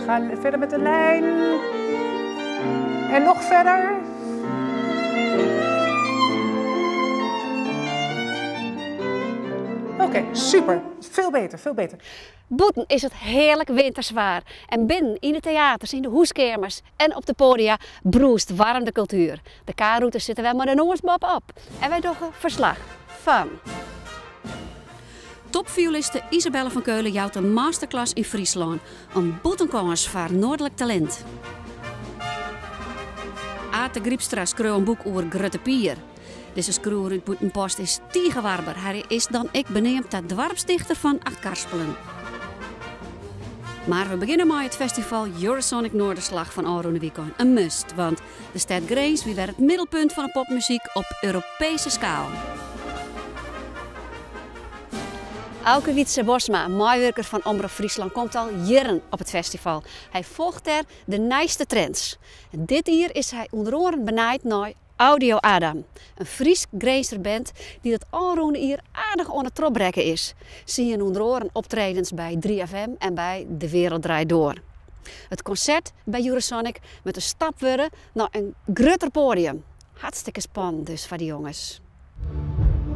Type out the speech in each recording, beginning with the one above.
Ga verder met de lijn. En nog verder. Oké, super. Veel beter, veel beter. Bûten is it hearlik winters waar en binnen yn de teaters, yn de húskeamers en op de poadia brûst waarm de kultuer. De K-rûte sit der wer mei de noas boppe-op en wy dogge ferslach fan. Topfioeliste Isabelle van Keulen jout in masterclass yn Fryslân, in bûtenkâns foar noardlik talint. Ate Grypstra skreau in boek oer Grutte Pier. Dizze skriuwer út Bûtenpost is tige warber. Hy is dan ek beneamd ta doarpsdichter fan Achtkarspelen. Mar we begjinne mei it festival Eurosonic Noorderslag fan ôfrûne wykein. In must, want de stêd Grins wie wer it middelpunt fan 'e popmuzyk op Europeeske skaal. Auke Wietse Bosma, meiwurker fan Omrop Fryslân, komt al jierren op it festival. Hy folget dêr de nijste trends. En dit jier is hy ûnder oaren benijd nei Audio Adam, in Frysk-Grinzer band dy't it ôfrûne jier aardich oan it trochbrekken is. Se hiene ûnder oaren optredens by 3FM en by De Wereld Draait Door. It konsert by Eurosonic moat in stap wurde nei in grutter poadium. Hartstikke spannend dus foar de jonges.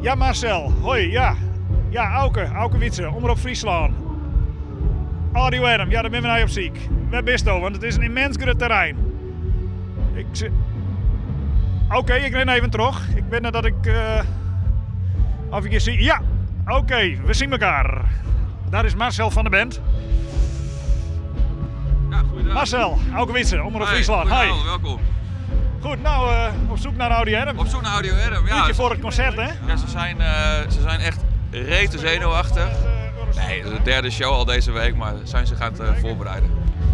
Ja Marcel, hoi, ja. Ja, Auke, Auke Wietse, Omrop Fryslân. Audio Adam, ja, dêr binne we nei op syk. Wêr bisto? Want it is in immens grut terrein. Ik Oké, ik rin even troch. Ik wit net dat ik. Uh, of ik je zie. Ja, oké, we zien elkaar. Daar is Marcel van de band. Ja, goeiedag. Marcel, Auke Wietse, Omrop Fryslân. Hi. Welkom. Goed, nou, uh, op zoek naar Audio Adam. Op zoek naar Audio Adam, ja. Uurtje voor het concert, hè? Ja, ze zijn echt rete zenuwachtig. Nee, het is de derde show al deze week, maar zijn zich aan het voorbereiden.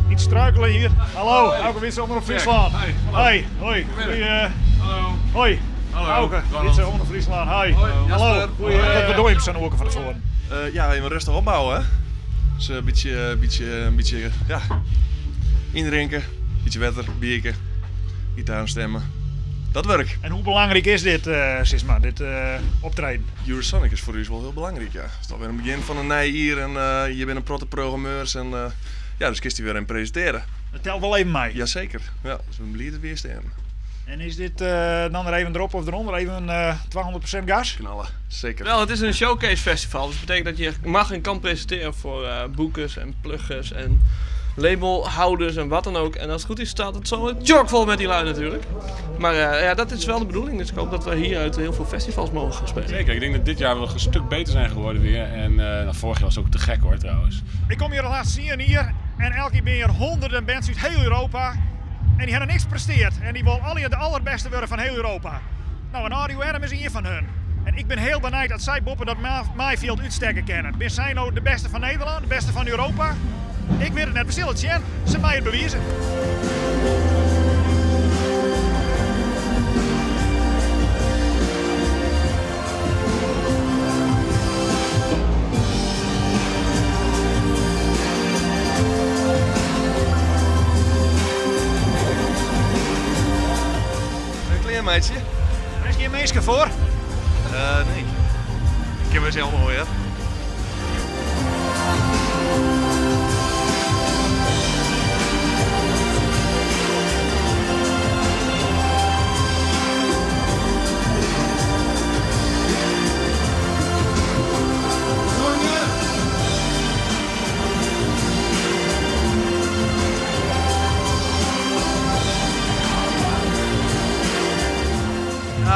Iets struikelen hier. Hallo, Auke Wietse, Omrop Fryslân. Hi. Hoi, hoi. Goedemiddag. Goeie, Hallo. Hoi. Hallo. Auke, Wietse, Omrop Fryslân. Hi. Hoi. Hallo. Jasper. Goeie, wat doe je op zo'n oerke van tevoren? Ja, even rustig opbouwen, hè. Dus een beetje, ja, indrinken, een beetje wetter, bierke, gitaar stemmen. Dat werkt. En hoe belangrijk is dit, Sisma, dit optreden? Eurosonic is voor u wel heel belangrijk, ja. Het is toch weer een begin van een nieuw jaar en je bent een protte programmeurs en ja, dus kist die weer een presenteren. Dat telt wel even mee. Jazeker, ja, dus we blijven weer staan. En is dit dan er even erop of eronder, even 200% gas? Knallen, zeker. Wel, het is een showcase festival, dus dat betekent dat je mag en kan presenteren voor boekers en pluggers en labelhouders en wat dan ook. En als het goed is staat het zo tjokvol met die lui natuurlijk. Maar ja, dat is wel de bedoeling, dus ik hoop dat we hieruit heel veel festivals mogen gaan spelen. Zeker, ik denk dat dit jaar we nog een stuk beter zijn geworden weer. En nou, vorig jaar was het ook te gek hoor trouwens. Ik kom hier al laatst zien hier en elke keer ben hier honderden bands uit heel Europa. En die hebben niks gepresteerd. En die willen alle de allerbeste worden van heel Europa. Nou, en Audio Adam is een van hun. En ik ben heel benieuwd dat zij boppen dat maaiveld uitstekken kennen. Ben zij nou de beste van Nederland, de beste van Europa? Ik weet het net, we zullen het zien. Ze mij het bewijzen. Ben je klaar, meisje? Er is geen meisje voor? Nee. Ik heb mezelf nog, ja.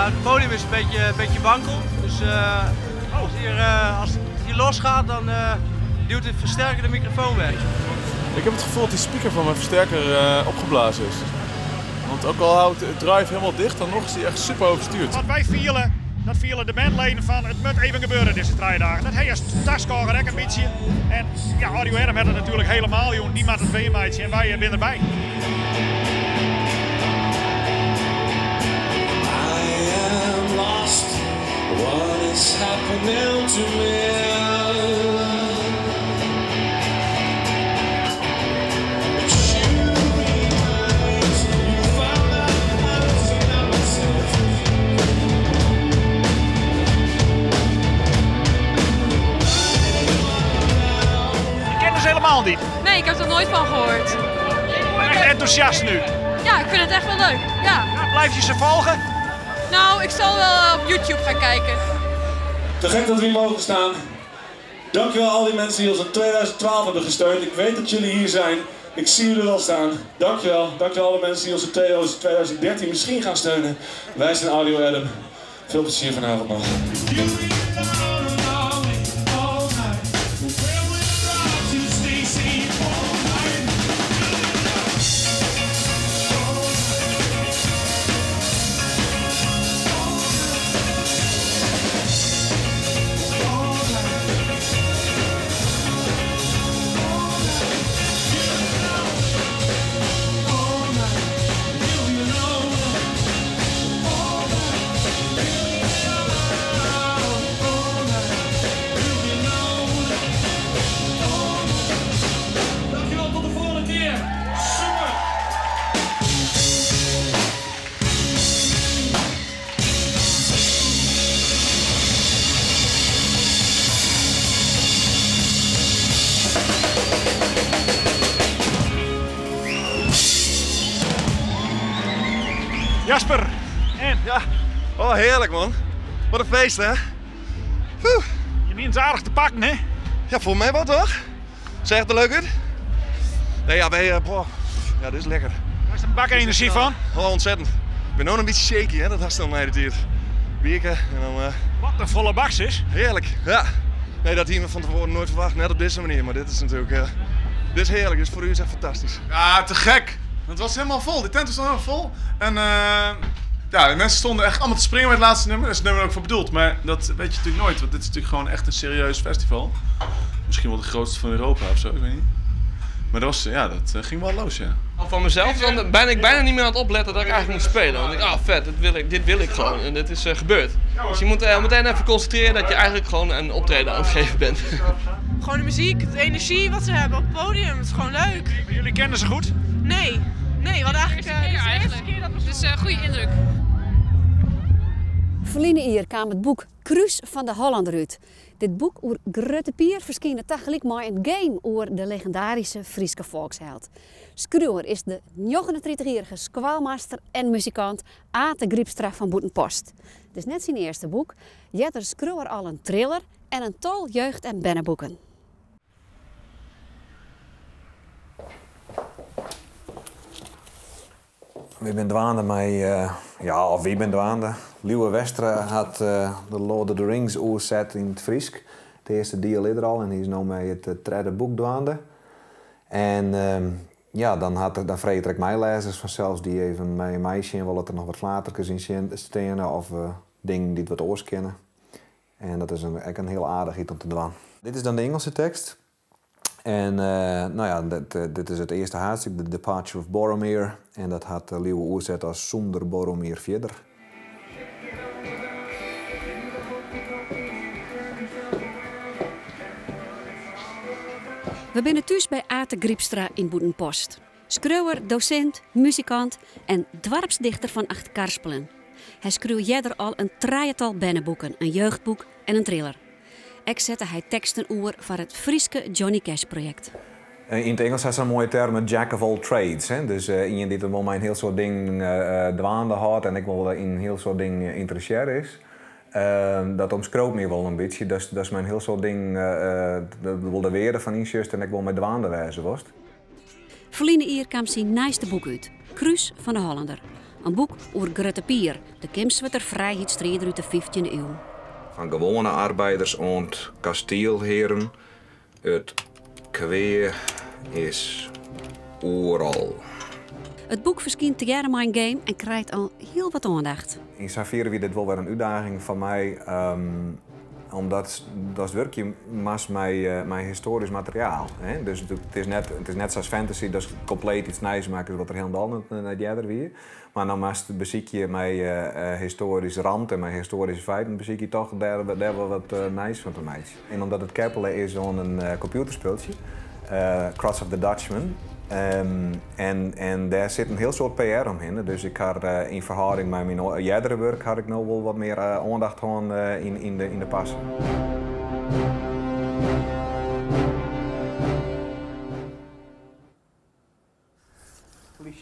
Het podium is een beetje wankel, dus als het hier los gaat, dan duwt het versterker de microfoon weg. Ik heb het gevoel dat die speaker van mijn versterker opgeblazen is. Want ook al houdt de drive helemaal dicht, dan nog is die echt super overstuurd. Wat wij vielen, dat vielen de bandleden van het moet even gebeuren deze 3 dagen. Dat heeft als ook een beetje. En ja, Audio Adam had het natuurlijk helemaal, jongen. Die maakt het weemeidje en wij zijn erbij. What is happening to me? But you remind you found out how to myself. Je kent ze helemaal niet? Nee, ik heb er nooit van gehoord. Echt enthousiast nu. Ja, ik vind het echt wel leuk. Ja. Blijf je ze volgen? Nou, ik zal wel op YouTube gaan kijken. Te gek dat we hier mogen staan. Dankjewel al die mensen die ons in 2012 hebben gesteund. Ik weet dat jullie hier zijn. Ik zie jullie al staan. Dankjewel. Dankjewel alle mensen die ons in 2013 misschien gaan steunen. Wij zijn Audio Adam. Veel plezier vanavond nog. Dankjewel, tot de volgende keer. Super! Jasper, en? Ja, oh heerlijk man. Wat een feest hè. Oeh. Je meent aardig te pakken hè? Ja, voor mij wat toch? Zeg het er leuk uit? Nee, ja, wij, boah. Ja, dit is lekker. Daar is een bak energie van. Oh, ontzettend. Ik ben nog een beetje shaky hè, dat was dan naar de tijd. Bierke en dan... Wat een volle bak is. Heerlijk, ja. Nee, dat hier van tevoren nooit verwacht, net op deze manier. Maar dit is natuurlijk... dit is heerlijk, dus voor u is echt fantastisch. Ja, te gek! Het was helemaal vol, die tent was helemaal vol. En ja, de mensen stonden echt allemaal te springen bij het laatste nummer. Daar is het nummer ook voor bedoeld, maar dat weet je natuurlijk nooit. Want dit is natuurlijk gewoon echt een serieus festival. Misschien wel de grootste van Europa of zo, ik weet niet. Maar dat, was, ja, dat ging wel los, ja. Van mezelf dan ben ik bijna niet meer aan het opletten dat ik eigenlijk moet spelen. Want ik, ah vet, dit wil ik gewoon en dit is gebeurd. Dus je moet meteen even concentreren dat je eigenlijk gewoon een optreden aan het geven bent. Gewoon de muziek, de energie wat ze hebben op het podium, het is gewoon leuk. Jullie kennen ze goed? Nee, nee, we hadden eigenlijk, de eerste keer dat we Dus goede indruk. Verleden jaar kwam het boek Kruis van de Hollander uit. Dit boek oer Grutte Pier verscheen tegelijk maar een game over de legendarische Frieske volksheld. Skruwer is de 39-jarige squalmaster en muzikant Ate Grypstra van Bûtenpost. Het is net zijn eerste boek. Jetter Skruwer al een thriller en een tol jeugd- en benneboeken. Wie bent dwaande met, ja, of wie bent dwaande? Liuwe Westra had de Lord of the Rings oerzet in het Friesk. Het eerste deel is er al en hij is nu met het derde boek dwaande. En ja, dan had er, dan vreet ik mijn lezers vanzelfs die even met een meisje en willen er nog wat flatertjes in stenen of dingen die het wat oors kennen. En dat is echt een heel aardig iets om te doen. Dit is dan de Engelse tekst. En nou ja, dit is het eerste hoofdstuk, The Departure of Boromir. En dat had Liuwe oerzet als Zonder Boromir verder. We zijn thuis bij Ate Grypstra in Bûtenpost. Skruwer, docent, muzikant en dwarpsdichter van Achtkarspelen. Hij schreeuwt jeder al een drietal benneboeken, een jeugdboek en een thriller. Ik zette hij teksten oer voor het Frieske Johnny Cash project. In het Engels is zo'n mooie term jack of all trades. Hè? Dus iemand die het wel een heel soort ding dwaande houdt en ik wel in een heel soort ding interesseerd is. Dat omschroot me wel een beetje. Dat is mijn heel soort ding, de, de wereld van inzicht en ik wil met dwaande wijze was. Verleden jaar kwam zijn nieuwste boek uit, Kruis van de Hollander. Een boek over Grutte Pier, de Kimswerter vrijheidsstrijder uit de 15e eeuw. Van gewone arbeiders ont kasteelheren, het kweer is oeral. Het boek verschijnt te jaren mijn game en krijgt al heel wat aandacht. In Safiri wie dit wel weer een uitdaging van mij, omdat dat werkje mas mijn historisch materiaal. Hè? Dus het is net zoals fantasy, dat is compleet iets nieuws maken wat er helemaal niet naar het weer. Maar dan mas beziek je mijn historisch rand en mijn historische feiten, beziek je toch daar wel wat nieuws van te maken. En omdat het keppelen is aan een computerspeeltje, Cross of the Dutchman. En daar zit een heel soort PR omheen. Dus ik had in verhouding met mijn eerdere werk had ik nog wel wat meer aandacht aan in de pas.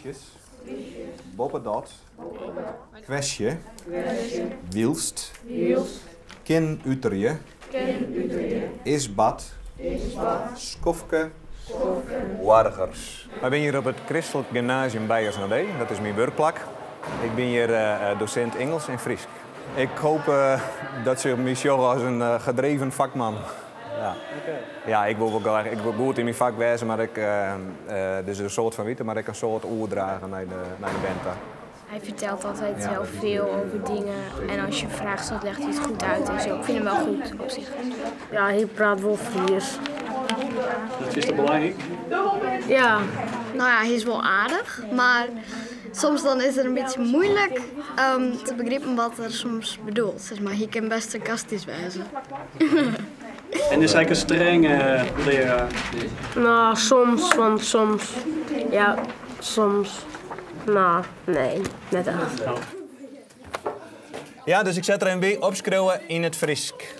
Plysjes. Boppedat. Kwestje. Wylst. Kin uterje. Is bard. Skoftke. Boargers. Wy binne hjir op it Kristlik Gymnasium Beyers Naudé. Dat is myn wurkplak. Ik bin hjir dosint Ingelsk en Frysk. Ik hoop dat se my sjogge as in gedreven fakman. Ja. Ja, ik wol wol graach, ik wol goed yn myn fak wêze, mar ek dus in soad fan witte, mar ek in soad oerdrage nei de, nei de bern ta. Hij vertelt altijd wel veel over dingen en als je een vraag stelt legt hij het goed uit en zo. Ik vind hem wel goed op zich. Ja, hy praat wol Frysk. Dat is toch belangryk? Ja, no ja, hy is wol aardich, mar soms dan is it in bytsje muoilik te begripen wat er soms bedoelt. Sis mar, hy kin bêst sarkastysk wêze. En is hy ek in strenge learaar? No, soms, want soms, ja, soms, no, nee, net echt. Ja, dus ik set der even by, opskriuwe yn it Frysk.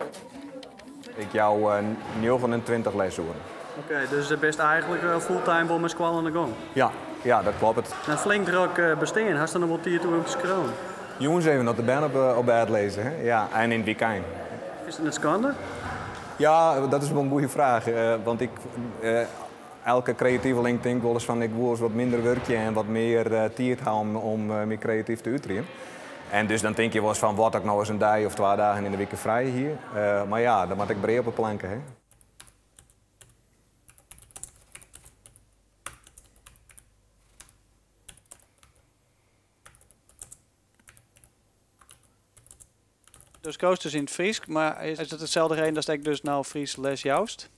Ik jou 29 lesoeren. Oké, dus bist eigentlik fulltime wol mei skoalle oan de gong? Ja, ja, dat kloppet. In flink drok bestean, hast dan noch wol tiid oer om te skriuwen? Jûns even as de bern op bêd lizze, hè? Ja, en yn it wykein. Is it net skande? Ja, dat is wol in goede fraach. Want ik, elke kreativeling tinkt wolris fan ik woe ris wat minder wurkje en wat mear tiid ha om my kreatyf te uterjen. En dus dan tink je wolris fan wat ik no ris in dei of 2 dagen yn de wike frij hie. Mar ja, dan moat ik brea op 'e planke, hè. Do skriuwst dus yn it Frysk, mar is it itselde reden datst ek dus no Frysk les joust?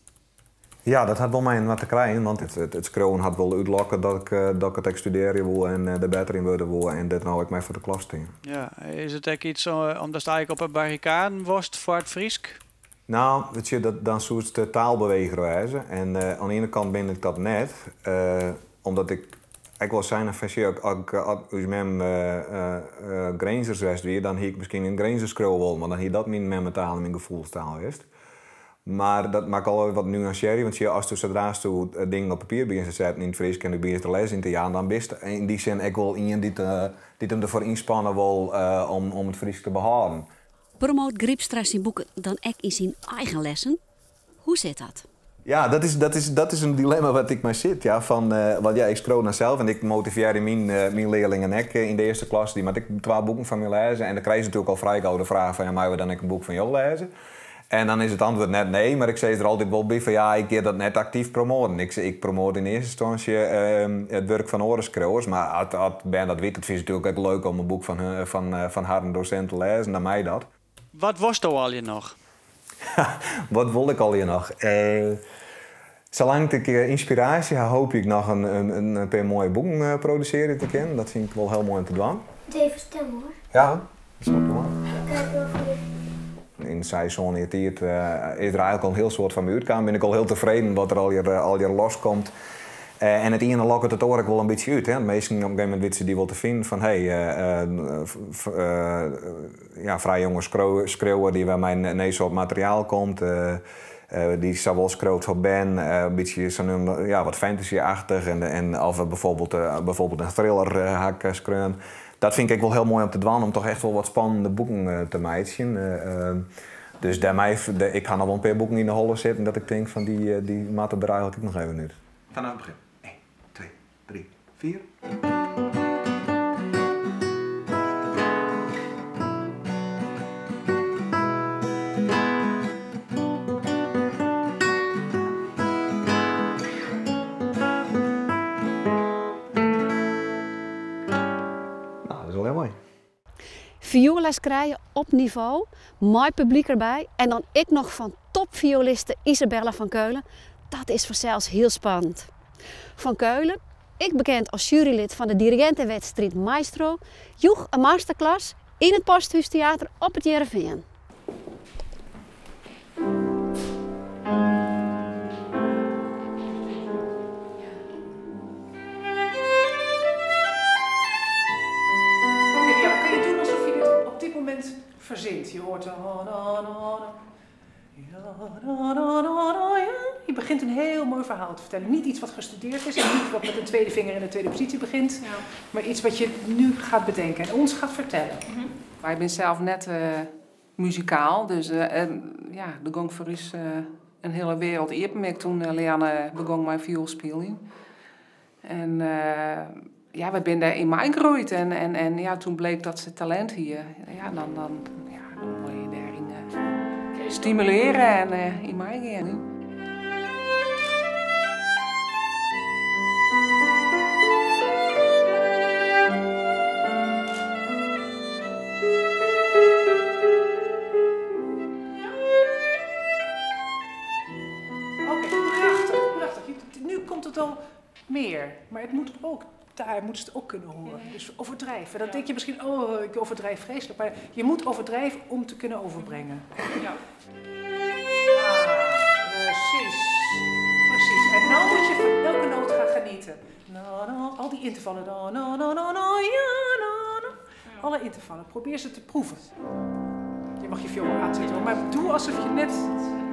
Ja, dat hat wol mei inoar te krijen, want it skriuwen hat wol útlokke dat ik it ek studearje woe en der better yn wurde woe en dêr no ek mei foar de klas stean. Ja, is it ek yts omdatst eigentlik op 'e barrikaden wolst foar it Frysk? No, weet je, dat, dan soest de taalbeweger wêze. En oan de iene kant bin ik dat net, omdat ik ek wol sein ha, sjoch, as ús mem Grinzers west wie, dan hie ik miskien yn Grinzer skriuwe wollen, want dan hie dat myn memmetaal en myn gefoelstaal west. Mar dat moat ik al wat nuansearje, want sjoch, asto sadra'tsto dingen op papier begjinst te setten yn it Frysk en do begjinst der les yn te jaan, dan bist yn dy sin ek wol ien dy't him derfoar ynspanne wol om it Frysk te behâlden. Promoat Grypstra syn boeken dan ek yn syn eigen lessen? Hoe sit dat? Ja, dat is in dilemma wêr't ik mei sit. Ja, fan, want ja, ik skriuw dan sels en ik motivearje myn learlingen ek yn de earste klas. Dy moat ek 2 boeken fan my lêze. En dan krije se natuerlik al frij gau de fraach fan, ja, meie we dan ek in boek fan jo lêze? En dan is it antwurd net nee, mar ik sis der altyd wol by fan, ja, ik gean dat net aktyf promoaten. Ik promoat yn earste ynstânsje it wurk fan oare skriuwers, mar as bern dat witte, it fine se natuerlik ek leuk om in boek fan harren dosint te lêzen, dan mei dat. Wat wolsto allegear noch? Wat wol ik allegear noch? Salang't ik ynspiraasje ha, hoopje ik noch in pear moaie boeken produsearje te kinnen. Dat fyn ik wol hiel moai om te dwaan. Even stemme hoor. Ja, dat snap ik wol. Yn 6, sân jier tiid is der eigentlik al in hiel soad fan my útkaam. Bin ik al hiel tefreden wat der allegear loskomt. En it iene lokket it oar ek wol in bytsje út. Hè? Want minsken op in gegeven momint witte se dy wol te finen fan hey, ja, frij jonge skriuwer dy't wer mei in nij soart materiaal komt. Dy't sawol skriuwt foar bern, in bytsje sa, ja, wat fantasy-achtich. En of bijvoorbeeld in thriller ha ik skreaun. Dat fyn ik ek wol hiel moai om te dwaan, om toch echt wol wat spannende boeken te meitsjen. Dus dêrmei, ik ha noch wol in pear boeken yn de holle sitten dat ik tink fan dy moatte der eigentlik ek noch even út. Fanôf it begjin. 1, 2, 3, 4. Nou, dat is wol hiel moai. Fioelles krije op nivo, mei publyk derby en dan ek noch fan topfioliste Isabelle van Keulen, dat is fansels hiel spannend. Van Keulen, ek bekend as jurylid fan de dirigintenwedstriid Maestro, joech in masterclass yn it Posthûstheater op It Hearrenfean. Oké, ja, kun je doen alsof je dit op dit moment verzint? Je hoort. begint een heel mooi verhaal te vertellen. Niet iets wat gestudeerd is en niet wat met een tweede vinger in de tweede positie begint. Maar iets wat je nu gaat bedenken en ons gaat vertellen. Maar ik ben zelf net muzikaal, dus ja, de gong voor is een hele wereld iepenmerk toen Lianne begon mijn viool spelen. En ja, we zijn daar in mij gegroeid en ja, toen bleek dat ze talent hier. Ja, dan moet je daarin stimuleren en in mij gaan. Oké, prachtig, prachtig. Nu komt het al meer, maar het moet ook, daar moeten ze het ook kunnen horen. Dus overdrijven. Dan denk je misschien, oh, ik overdrijf vreselijk. Maar je moet overdrijven om te kunnen overbrengen. Ja. Ah, precies. Precies. En nou moet je van elke noot gaan genieten. No, no, al die intervallen. No, no, no, no, no, ja, no, no. Alle intervallen. Probeer ze te proeven. Je mag je viool aanzetten, hoor. Maar doe alsof je net...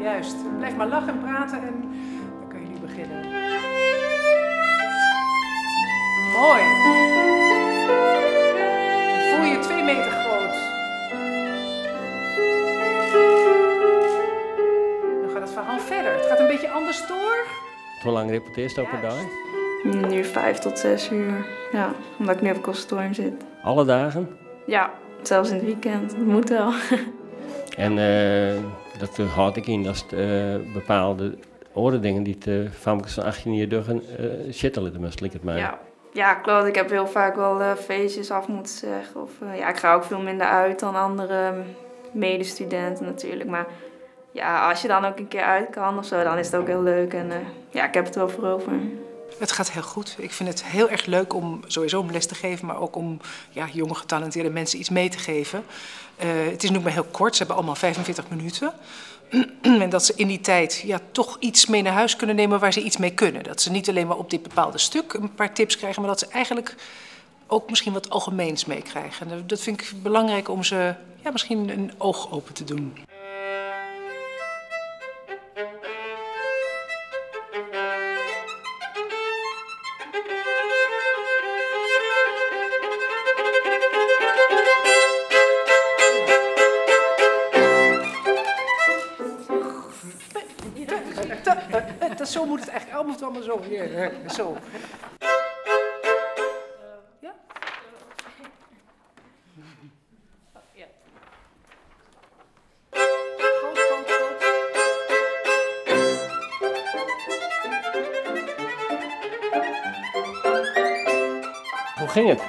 Juist. Blijf maar lachen en praten en dan kun je nu beginnen. Mooi. En voel je 2 meter groot. Dan gaat het verhaal verder. Het gaat een beetje anders door. Hoe lang repeteert je per dag? Nu 5 tot 6 uur. Ja, omdat ik nu op het conservatorium zit. Alle dagen? Ja, zelfs in het weekend. Dat moet wel. En dat houd ik in, dat het, bepaalde andere dingen die de famkes van 18 jaar duggen zitten liet het mij. Ja. Ja, klopt. Ik heb heel vaak wel feestjes af moeten zeggen. Of, ja, ik ga ook veel minder uit dan andere medestudenten natuurlijk. Maar ja, als je dan ook een keer uit kan of zo, dan is het ook heel leuk. En ja, ik heb het wel voor over. Het gaat heel goed. Ik vind het heel erg leuk om sowieso om les te geven, maar ook om ja, jonge getalenteerde mensen iets mee te geven. Het is nu maar heel kort, ze hebben allemaal 45 minuten. En dat ze in die tijd ja, toch iets mee naar huis kunnen nemen waar ze iets mee kunnen. Dat ze niet alleen maar op dit bepaalde stuk een paar tips krijgen, maar dat ze eigenlijk ook misschien wat algemeens meekrijgen. En dat vind ik belangrijk om ze ja, misschien een oog open te doen. Zo moet het eigenlijk allemaal zo. Ja, zo. Ja? Groot, groot, groot. Hoe ging het?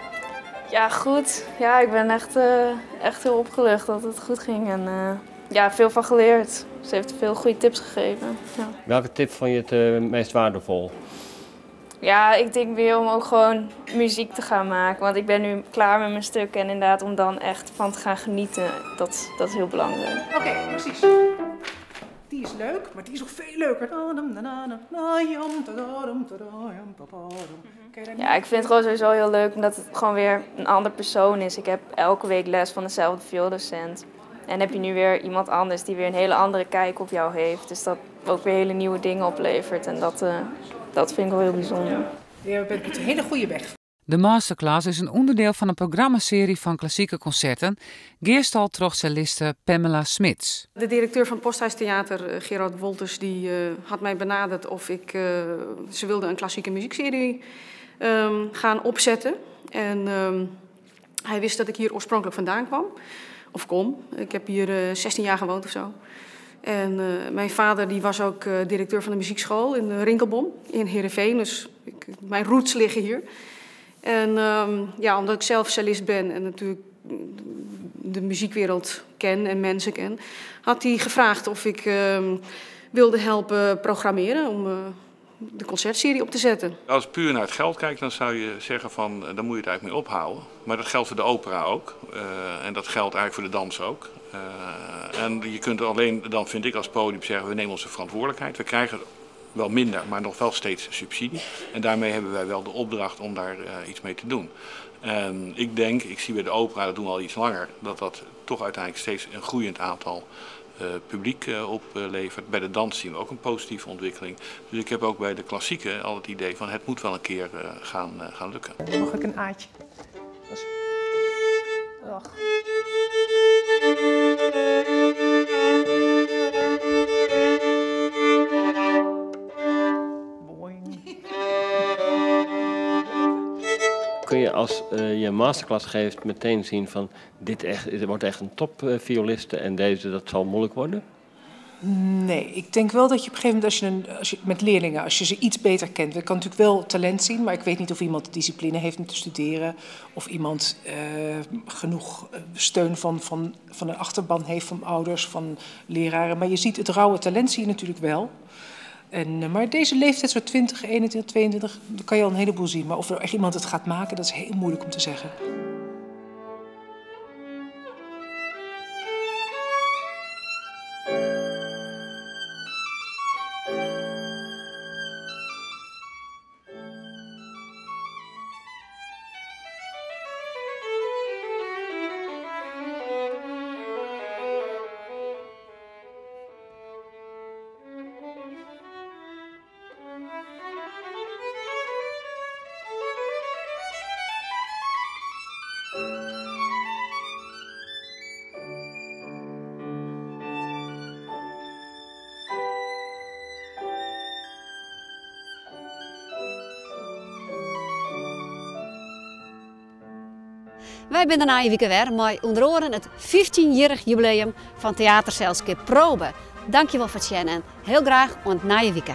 Ja, goed. Ja, ik ben echt heel opgelucht dat het goed ging. En ja, veel van geleerd. Ze heeft veel goede tips gegeven. Ja. Welke tip vond je het meest waardevol? Ja, ik denk weer om ook gewoon muziek te gaan maken. Want ik ben nu klaar met mijn stuk en inderdaad om dan echt van te gaan genieten, dat is heel belangrijk. Oké, precies. Die is leuk, maar die is nog veel leuker. Ja, ik vind het gewoon sowieso heel leuk omdat het gewoon weer een ander persoon is. Ik heb elke week les van dezelfde viooldocent. En heb je nu weer iemand anders die weer een hele andere kijk op jou heeft. Dus dat ook weer hele nieuwe dingen oplevert. En dat vind ik wel heel bijzonder. Je bent op een hele goede weg. De masterclass is een onderdeel van een programmaserie van klassieke concerten. Geerstal troch celliste Pamela Smits. De directeur van het Posthuistheater, Gerard Wolters, die had mij benaderd of ze wilde een klassieke muziekserie gaan opzetten. En hij wist dat ik hier oorspronkelijk vandaan kwam. Of kom. Ik heb hier 16 jaar gewoond of zo. En mijn vader die was ook directeur van de muziekschool in Rinkelbom in Heerenveen. Dus mijn roots liggen hier. En ja, omdat ik zelf cellist ben en natuurlijk de muziekwereld ken en mensen ken, had hij gevraagd of ik wilde helpen programmeren om de concertserie op te zetten. Als je puur naar het geld kijkt, dan zou je zeggen van, dan moet je het eigenlijk mee ophouden. Maar dat geldt voor de opera ook. En dat geldt eigenlijk voor de dans ook. En je kunt alleen, dan vind ik als podium zeggen, we nemen onze verantwoordelijkheid. We krijgen wel minder, maar nog wel steeds subsidie. En daarmee hebben wij wel de opdracht om daar iets mee te doen. En ik denk, ik zie bij de opera, dat doen we al iets langer, dat dat toch uiteindelijk steeds een groeiend aantal publyk oplevert. Bij de dans zien we ook een positieve ontwikkeling. Dus ik heb ook bij de klassieke al het idee van het moet wel een keer gaan, gaan lukken. Mag ik een aatje? Ach. Kun je als je masterclass geeft meteen zien van dit, echt, dit wordt echt een topvioliste en deze dat zal moeilijk worden? Nee, ik denk wel dat je op een gegeven moment, als je, een, als je met leerlingen, als je ze iets beter kent. Ik kan natuurlijk wel talent zien, maar ik weet niet of iemand de discipline heeft om te studeren. Of iemand genoeg steun van een achterban heeft, van ouders, van leraren. Maar je ziet het rauwe talent zie je natuurlijk wel. Maar deze leeftijd, zo 20, 21, 22, dan kan je al een heleboel zien. Maar of er echt iemand het gaat maken, dat is heel moeilijk om te zeggen. Wy binne der nije wike wer mei ûnder oaren it 15-jierrich jubileum fan Teaterselskip Probe. Dankjewol foar it sjen en hiel graach oant nije wike.